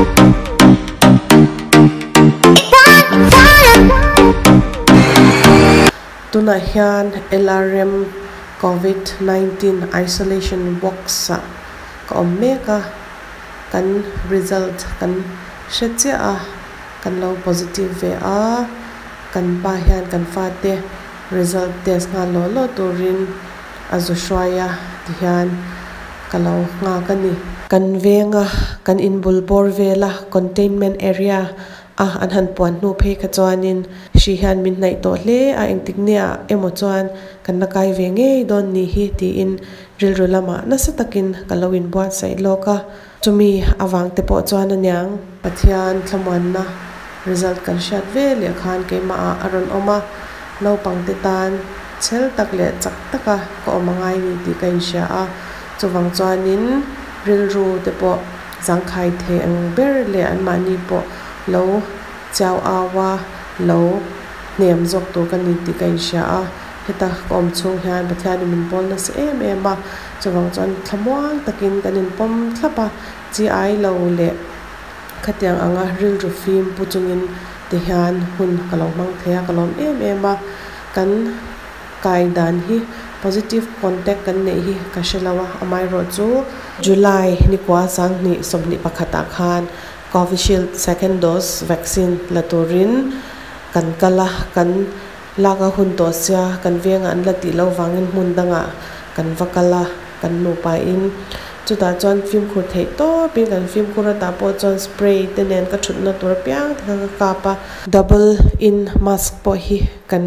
Tunah hian LRM Covid 19 Isolation Box ah ka awm mek a, kan result kan hre chiah a, kan lo positive ve a, kan pa hian kan fate result test nghal law law turin a zu hruai a tihian ka lo nghak a ni. Kan venga kan inbul bawr vela containment area a an han puan hnu phei kha chuanin hri hian min hnaih tawh hle a engtik nia emaw chuan kan la kai ve ngei dawn ni hi tiin rilru lamah nasa takin ka lo inbuatsaih lawk a, chumi avang te pawh chuan aniang. Pathian thlamuanna result kan hriat ve leh khan keimahah a rawn awm a, naupang te tan chhel tak leh chak taka ka awm a ngai ni tih ka inhria a, chuvang chuanin rilru te pawh zangkhai thei ang ber leh anmahni pawh lo chiau au a, lo hnem zawk tur ka ni tih ka inhria a, heta ka awm chhung hian Pathianin min pawl nasa em em a, chuvang chuan thlamuang takin kan inpawm thlap a, chi ai lo leh khatiang anga rilru fim pu chungin ti hian hun ka lo hmang thei a, ka lawm em em a, kan kai dan hi positive contact kan neih hi ka hre lo a, amaherawhchu July nikua sanghnih 21 ah khan Covishield second dose vaccine la turin kan kal a, kan lak a hun tawh sia, kan vengah an la tih loh vangin hmun dangah kan va kal a, kan nupa in. Chutah chuan fimkhur theih tawpin kan fimkhur a, tah pawh chuan spray te nen ka thutna tur apiang te kha ka kap a, double in mask pawh hi kan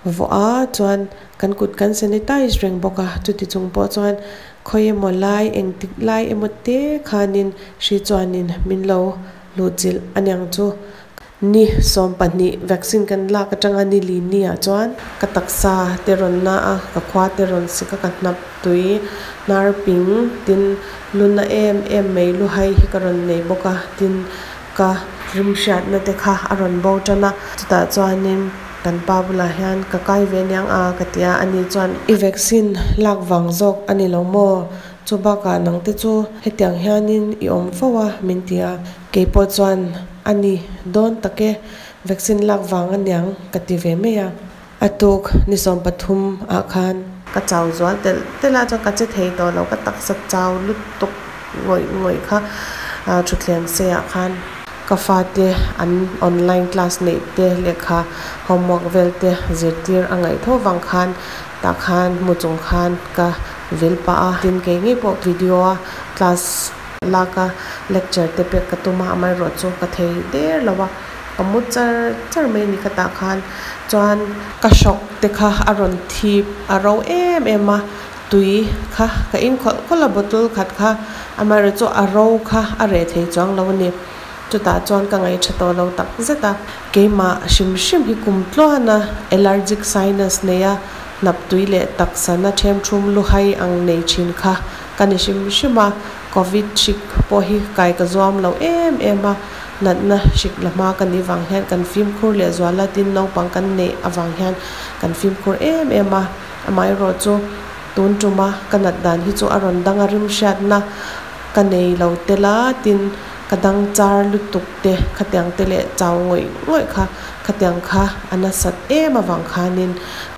vuah a, chuan kan kut kan sanitize reng bawk a, chuti chung pawh chuan Khawi emaw lai engtik lai emaw te khanin hri chuanin min lo luhchilh aniang chu. Ni 12 vaccine kan lak atanga ni li ni ah chuan ka taksa te rawn na a, ka khua te rawn sik a, ka hnap tui hnar ping tin lu na em em mai lu hai hi ka rawn nei bawk a, tin ka rimhriatna te kha a rawn bo tan a, chutah chuanin. Kan pa bulah hian ka kai ve aniang a ka ti a, ani chuan i vaccine lak vang zawk a ni lo maw? Chu bakah nang te chu hetiang hianin i awm fo a min ti a, keipawh chuan a ni dawn tak e, vaccine lak vang aniang ka ti ve mai a. A tuk ni 13 ah khan ka chau zual telh telh a, chuan ka che thei tawh lo, ka taksa chau lutuk ngawih ngawih kha thutthleng seiah khan. Ka fate an online class neih te lehkha homework vel te zirtir a ngaih tho vang khan tah khan hmu chung khan ka vil pah a, tin kei ngei pawh video a class lak a lecture te pek ka tum a, amaherawh chu ka thei der lo a, ka mu char char mai a ni kha tah khan chuan ka hrawk te kha a rawn thip a ro em em a, tui kha ka in khawlh khawlh a bottle khat kha amaherawh chu a ro kha a reh thei chuang lo a ni chutah chuan ka ngaih tha tawh lo tak zet a keimah hrim hrim hi kum tluan a allergic sinus nei a hnap tui leh taksa na them thum lu hai ang nei thin kha ka ni hrim hrim a covid hrik pawh hi kai ka zuam lo em em a natna hrik la hma ka nih vang hian kan fimkhur leh zual a tin naupang kan neih avang hian kan fimkhur em em a. Amaherawhchu tun tuma ka nat dan hi chu a rawn dang a rimhriatna ka nei lo tel a, tin ka dang char lutuk te khatiang te leh chau ngawih ngawih kha khatiang kha a nasat em avang khanin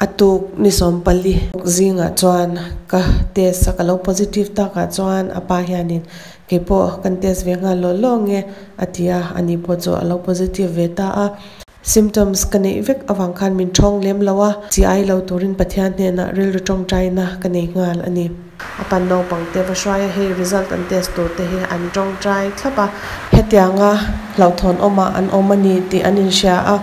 a tuk ni 14 zingah chuan ka test a ka lo positive takah chuan a pa hianin keipawh kan test ve nghal law law nge a ti a, ani pawh chu a lo positive ve ta a. Symptoms ka neih vek avang khan min thawng lem lo a, chi ai lo turin Pathian hnenah rilru tawngtaina ka nei nghal a ni. A pan naupang te va hruai a, hei result an test tur te hi an tawngtai thlap a. Hetianga hlauhthawn awmah an awm a ni tih an inhria a,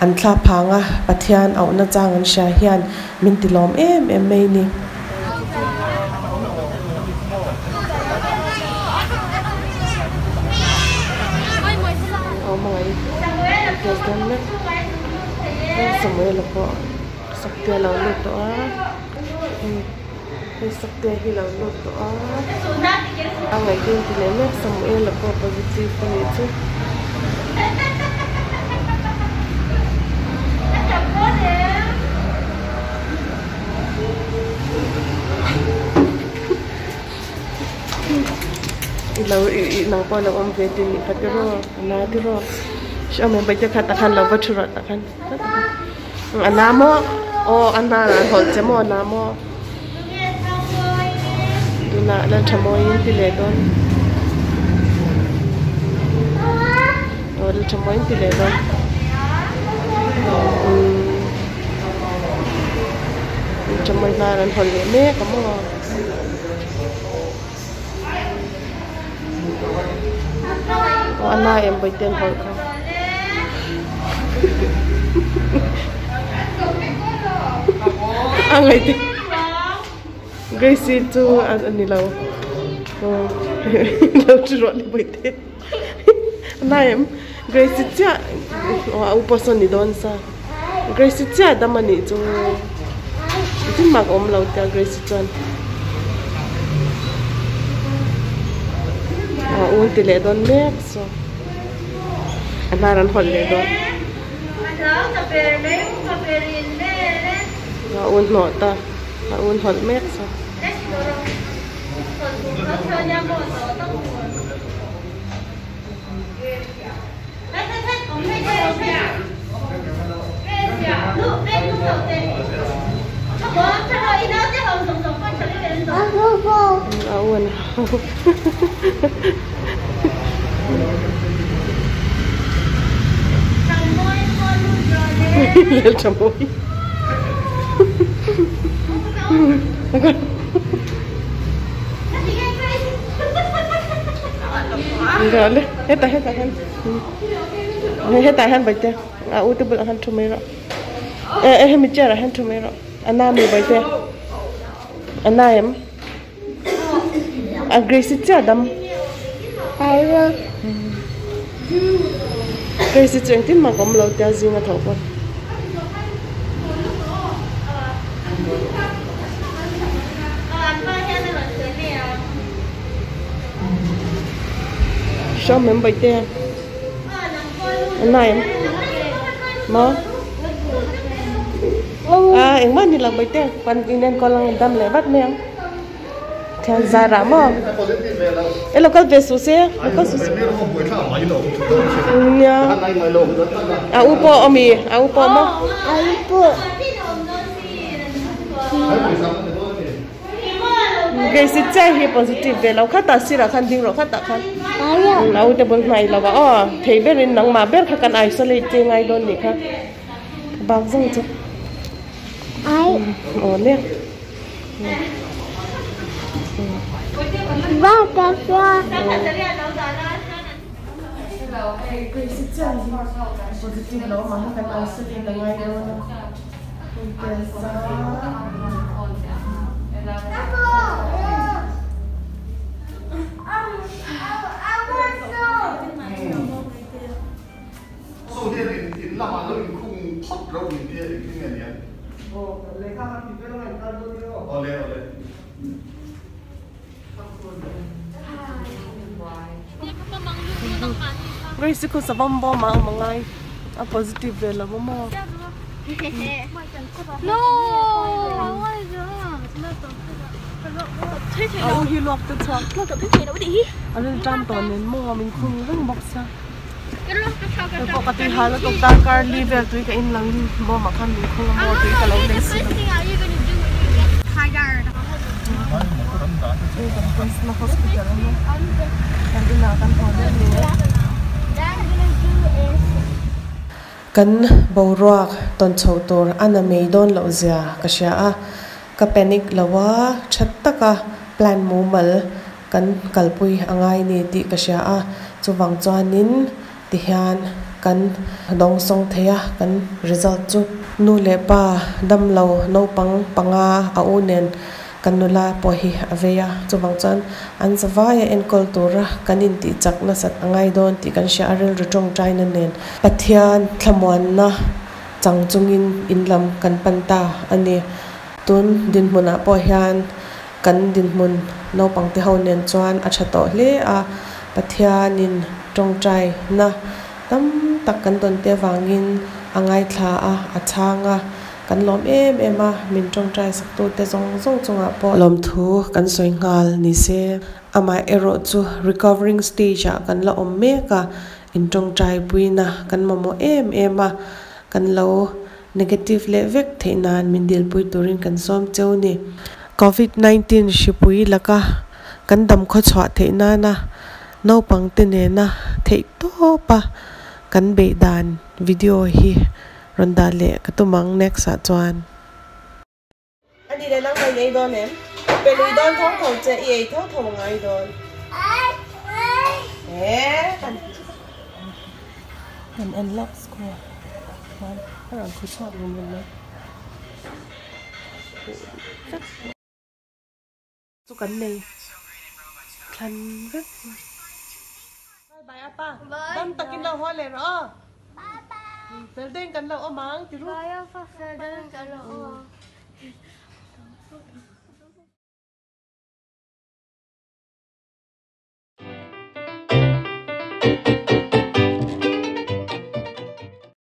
an thla phang a, Pathian auhna chang an hria hian min ti lawm em em mai ni. Samuel-a pawh sakte a lo lut tawh a hei sakte hi lo lut tawh a a ngaihtuah ti leh mek Samuel-a pawh positive a nih chu. I lo i nang pawh lo awm ve tin nih kha tiraw a na tiraw hriau mai baite kha tah khan lo va thu rawh tah khan a na maw aw a hnar ah an hawlh che maw a na maw tunah Lalthamawiin ti leh dawn aw Lalthamawiin ti leh dawn umm Lalthamawi hnar an hawlh leh mek a maw. Aw a na em bawihte an hawlh kha. A ngaihte Gracie chu a ni lo lo thu rawh le bawihte a na em Gracie chiah aw a upa sawn ni dawn sa Gracie chiah dam a nih chu engtin mah ka awm lo tia Gracie chuan a un ti leh dawn mek saw a hnar an hawlh leh dawn a un hnawh ta a un hawlh mek saw. Hetah hetah hian hetah hian baite a u te bulah khan thu mai rawh eh eh hemi chair ah hian thu mai rawh a na mi baite a na em a Grace chiah dam Grace chu engtin mah ka awm lo tia zinga tho pawn. Hriau mai baite a na em maw a engmah ni lo baite kan inenkawl ang dam leh vat mai ang thian zar ah maw e lo kal ve suh se lo kal suh se nia a u pawh a awm i a u pawh maw. Grace chiah hi positive ve lo khatah sirah khan ding rawh khatah khan a ute bul hnai lo a aw thei berin nangmah ber kha kan isolate che ngai dawn nih kha bak zawng chu aw le Grace chiah hi positive lo mah hi kan isolate a ngai dawn a. Grace khu savam bawm ah awm angai a positive ve lo a maw. A u hi luak te chhuak tlat a rilṭam tawh nen maw min khung reng bawk sia hei pawh ka tui hal lutuk darkar li vel tui ka in lang bawm ah khan min khung a maw tui ka lo nei si lo. Hospital a kan inah kan haw daih ni e. Kan boruak tawn chhoh tur a na mai dawn loh zia ka hria a, ka panic lo a, tha taka plan mumal kan kalpui a ngai ni tih ka hria a, chuvang chuanin tihian kan dawngsawng thei a, kan result chu. Nu leh pa damlo naupang panga a u nen Kan nula pawh hi a vei a, chuvang chuan an zavaia enkawl tura kan intih chak nasat a ngai dawn tih kan hria a, rilru tawngtaina nen Pathian thlamuanna chang chungin in lam kan pan ta a ni. Tun dinhmunah pawh hian kan dinhmun naupangte ho nen chuan a tha tawh hle a, Pathianin tawngtaina tam tak kan dawn te avangin a ngaithla a, a chhang a. Kan lawm em em a, min tawngtai saktute zawng zawng chungah pawh lawmthu kan sawi nghal ni se. Amaherawh chu recovering stage ah kan la awm mek a, intawngtai puina kan mamawh em em a, kan lo negative leh vek theih nan min dilpui turin kan sawm cheu ni. Covid 19 hripui laka kan dam khawchhuah theih nana naupang te nena theih tawp a kan beih dan video hi rawn dah leh ka tum ang next ah chuan. Ani leh nang mai nei dawn em? Pe lui dawn tho tho che i ei tho tho ngai dawn. Kan en lawk school chuan a rawn thu chhuak rum rum mai. Chu kan nei thlan vek. Bye bye apa. Dam takin lo haw leh rawh aw. Bye bye. Fel deuhin kan lo awm ang ti ru. Bye apa fel deuhin kan lo awm ang.